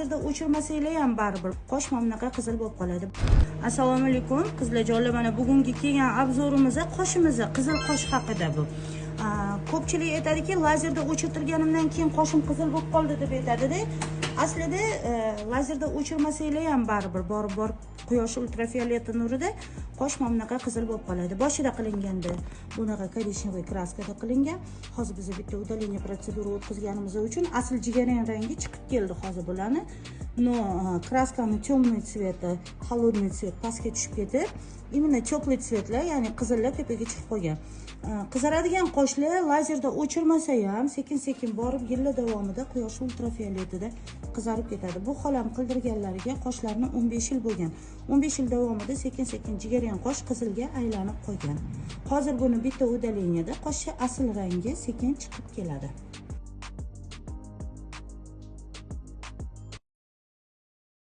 Lazerda o'chirmasanglar ham baribir qosh mana bunaqa qizil bo'lib qoladi. Assalomu alaykum, qizlarjonlar. Mana bugungi kelgan обзор imiz qoshimiz, qizil qosh haqida bu. Ko'pchilik aytadiki, lazerda o'chirtirganimdan keyin qoshim qizil bo'lib qoldi deb aytadida. Aslida lazerda o'chirmasanglar ham baribir borib borib quyosh ultrafioleti nurida qosh mana bunaqa qizil bo'lib qoladi. Boshida qilinganda bunaqa коричневый краска da qilingan. Hozir biz bitta удаление protsedura o'tkazganimiz uchun asl jigarrang rangi chiqib keldi hozir bularni. Но краска ni темный цвета, холодный цвет pastga tushib ketib, именно теплый цвет lar, ya'ni qizillar tepaga chiqib qolgan. Qizaradigan qoshlar lazerda o'chirmasa ham sekin-sekin borib yillar davomida quyosh ultrafioletida qizarib ketadi. Bu xolam qildirganlariga qoshlarni 15 yil bo'lgan. 15 yil davomida sekin-sekin jigarrang qosh qizilga aylanib qolgan. Hozir buni bitta удаление da qoshni asl rangi sekin chiqib keladi.